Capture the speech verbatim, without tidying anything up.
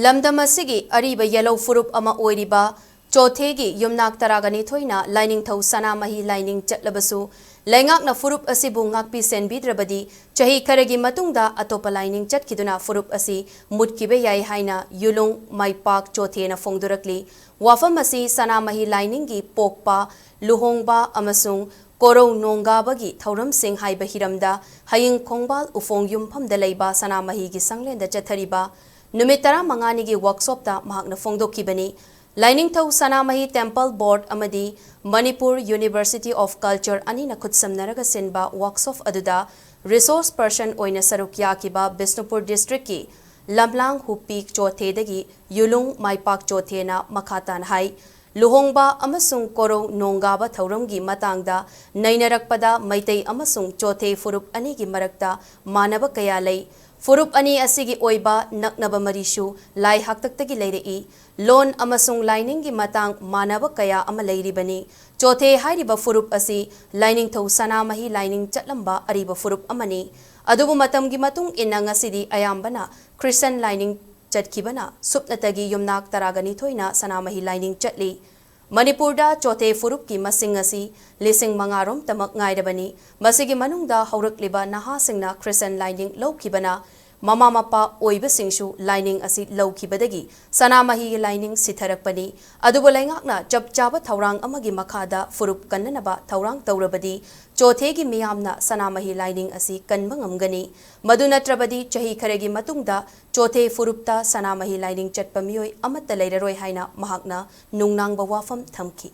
ꯂꯝꯗꯝ ꯑꯁꯤꯒꯤ ꯑꯔꯤꯕ ꯌꯦꯜꯍꯧ ꯐꯨꯔꯨꯞ ꯑꯃ ꯑꯣꯏꯔꯤꯕ ꯆꯣꯊꯦꯒꯤ ꯌꯨꯝꯅꯥꯛ ꯇꯔꯥꯒ ꯅꯤꯊꯣꯏꯅ ꯂꯥꯏꯅꯤꯡꯊꯧ ꯁꯅꯥꯃꯍꯤ ꯂꯥꯏꯅꯤꯡ ꯆꯠꯂꯕꯁꯨ, ꯂꯩꯉꯥꯛꯅ ꯐꯨꯔꯨꯞ ꯑꯁꯤꯕꯨ ꯉꯥꯛꯄꯤ ꯁꯦꯟꯕꯤꯗ꯭ꯔꯕꯗꯤ, ꯆꯍꯤ ꯈꯔꯒꯤ ꯃꯇꯨꯡꯗ ꯑꯇꯣꯞꯄ ꯂꯥꯏꯅꯤꯡ ꯆꯠꯈꯤꯗꯨꯅ ꯐꯨꯔꯨꯞ ꯑꯁꯤ ꯃꯨꯠꯈꯤꯕ ꯌꯥꯏ ꯍꯥꯏꯅ ꯌꯨꯂꯨꯡ ꯃꯥꯏꯄꯥꯛ ꯆꯣꯊꯦꯅ ꯐꯣꯡꯗꯣꯔꯛꯂꯤ꯫ ꯋꯥꯐꯝ ꯑꯁꯤ ꯁꯅꯥꯃꯍꯤ ꯂꯥꯏꯅꯤꯡꯒꯤ ꯄꯣꯛꯄ, ꯂꯨꯍꯣꯡꯕ ꯑꯃꯁꯨꯡ ꯀꯣꯔꯧ ꯅꯣꯡꯒꯥꯕꯒꯤ ꯊꯧꯔꯝꯁꯤꯡ ꯍꯥꯏꯕ ꯍꯤꯔꯝꯗ ꯍꯌꯤꯡ ꯈꯣꯡꯕꯥꯜ ꯎꯐꯣꯡ ꯌꯨꯝꯐꯝꯗ ꯂꯩꯕ ꯁꯅꯥꯃꯍꯤꯒꯤ ꯁꯪꯂꯦꯟꯗ ꯆꯠꯊꯔꯤꯕ ꯅꯨꯃꯤꯠ ꯇꯔꯥꯃꯉꯥꯅꯤꯒꯤ ꯋꯥꯔꯛꯁꯣꯞꯇ ꯃꯍꯥꯛꯅ ꯐꯣꯡꯗꯣꯛꯈꯤꯕꯅꯤ꯫ ꯂꯥꯏꯅꯤꯡꯊꯧ ꯁꯅꯥꯃꯍꯤ ꯇꯦꯝꯄꯜ ꯕꯣꯔꯗ ꯑꯃꯗꯤ ꯃꯅꯤꯄꯨꯔ ꯌꯨꯅꯤꯚꯔꯁꯤꯇꯤ ꯑꯣꯐ ꯀꯜꯆꯔ ꯑꯅꯤꯅ ꯈꯨꯠꯁꯝꯅꯔꯒ ꯁꯤꯟꯕ ꯋꯥꯔꯛꯁꯣꯞ ꯑꯗꯨꯗ ꯔꯤꯁꯣꯔꯁ ꯄꯔꯁꯟ ꯑꯣꯏꯅ ꯁꯔꯨꯛ ꯌꯥꯈꯤꯕ ꯕꯤꯁꯅꯨꯄꯨꯔ ꯗꯤꯁꯇ꯭ꯔꯤꯛꯀꯤ ꯂꯝꯂꯥꯡ ꯍꯨꯄꯤ ꯆꯣꯊꯦꯗꯒꯤ ꯌꯨꯂꯨꯡ ꯃꯥꯏꯄꯥꯛ ꯆꯣꯊꯦꯅ ꯃꯈꯥ ꯇꯥꯅ ꯍꯥꯏ, ꯂꯨꯍꯣꯡꯕ ꯑꯃꯁꯨꯡ ꯀꯣꯔꯧ ꯅꯣꯡꯒꯥꯕ ꯊꯧꯔꯝꯒꯤ ꯃꯇꯥꯡꯗ ꯅꯩꯅꯔꯛꯄꯗ ꯃꯩꯇꯩ ꯑꯃꯁꯨꯡ ꯆꯣꯊꯦ ꯐꯨꯔꯨꯞ ꯑꯅꯤꯒꯤ ꯃꯔꯛꯇ ꯃꯥꯟꯅꯕ ꯀꯌꯥ ꯂꯩ꯫ ꯐꯨꯔꯨꯞ ꯑꯅꯤ ꯑꯁꯤꯒꯤ ꯑꯣꯏꯕ ꯅꯛꯅꯕ ꯃꯔꯤꯁꯨ ꯂꯥꯏ ꯍꯥꯛꯇꯛꯇꯒꯤ ꯂꯩꯔꯛꯏ꯫ ꯂꯣꯟ ꯑꯃꯁꯨꯡ ꯂꯥꯏꯅꯤꯡꯒꯤ ꯃꯇꯥꯡ ꯃꯥꯟꯅꯕ ꯀꯌꯥ ꯑꯃ ꯂꯩꯔꯤꯕꯅꯤ꯫ ꯆꯣꯊꯦ ꯍꯥꯏꯔꯤꯕ ꯐꯨꯔꯨꯞ ꯑꯁꯤ ꯂꯥꯏꯅꯤꯡꯊꯧ ꯁꯅꯥꯃꯍꯤ ꯂꯥꯏꯅꯤꯡ ꯆꯠꯂꯝꯕ ꯑꯔꯤꯕ ꯐꯨꯔꯨꯞ ꯑꯃꯅꯤ꯫ ꯑꯗꯨꯕꯨ ꯃꯇꯝꯒꯤ ꯃꯇꯨꯡ ꯏꯟꯅ ꯉꯁꯤꯗꯤ ꯑꯌꯥꯝꯕꯅ ꯈ꯭ꯔꯤꯁꯇꯟ ꯂꯥꯏꯅꯤꯡ ꯆꯠꯈꯤꯕꯅ ꯁꯨꯞꯅꯇꯒꯤ ꯌꯨꯝꯅꯥꯛ ꯇꯔꯥꯒ ꯅꯤꯊꯣꯏꯅ ꯁꯅꯥꯃꯍꯤ ꯂꯥꯏꯅꯤꯡ ꯆꯠꯂꯤ꯫ ꯃꯅꯤꯄꯨꯔꯗ ꯆꯣꯊꯦ ꯐꯨꯔꯨꯞꯀꯤ ꯃꯁꯤꯡ ꯑꯁꯤ ꯂꯤꯁꯤꯡ ꯃꯉꯥꯔꯣꯝꯇꯃꯛ ꯉꯥꯏꯔꯕꯅꯤ꯫ ꯃꯁꯤꯒꯤ ꯃꯅꯨꯡꯗ ꯍꯧꯔꯛꯂꯤꯕ ꯅꯍꯥꯁꯤꯡꯅ ꯈ꯭ꯔꯤꯁꯇꯟ ꯂꯥꯏꯅꯤꯡ ꯂꯧꯈꯤꯕꯅ ꯃꯃꯥ ꯃꯄꯥ ꯑꯣꯏꯕꯁꯤꯡꯁꯨ ꯂꯥꯏꯅꯤꯡ ꯑꯁꯤ ꯂꯧꯈꯤꯕꯗꯒꯤ ꯁꯅꯥꯃꯍꯤꯒꯤ ꯂꯥꯏꯅꯤꯡ ꯁꯤꯊꯔꯛꯄꯅꯤ꯫ ꯑꯗꯨꯕꯨ ꯂꯩꯉꯥꯛꯅ ꯆꯞ ꯆꯥꯕ ꯊꯧꯔꯥꯡ ꯑꯃꯒꯤ ꯃꯈꯥꯗ ꯐꯨꯔꯨꯞ ꯀꯟꯅꯅꯕ ꯊꯧꯔꯥꯡ ꯇꯧꯔꯕꯗꯤ ꯆꯣꯊꯦꯒꯤ ꯃꯤꯌꯥꯝꯅ ꯁꯅꯥꯃꯍꯤ ꯂꯥꯏꯅꯤꯡ ꯑꯁꯤ ꯀꯟꯕ ꯉꯝꯒꯅꯤ꯫ ꯃꯗꯨ ꯅꯠꯇ꯭ꯔꯕꯗꯤ ꯆꯍꯤ ꯈꯔꯒꯤ ꯃꯇꯨꯡꯗ ꯆꯣꯊꯦ ꯐꯨꯔꯨꯞꯇ ꯁꯅꯥꯃꯍꯤ ꯂꯥꯏꯅꯤꯡ ꯆꯠꯄ ꯃꯤꯑꯣꯏ ꯑꯃꯠꯇ ꯂꯩꯔꯔꯣꯏ ꯍꯥꯏꯅ ꯃꯍꯥꯛꯅ ꯅꯨꯡꯅꯥꯡꯕ ꯋꯥꯐꯝ ꯊꯝꯈꯤ꯫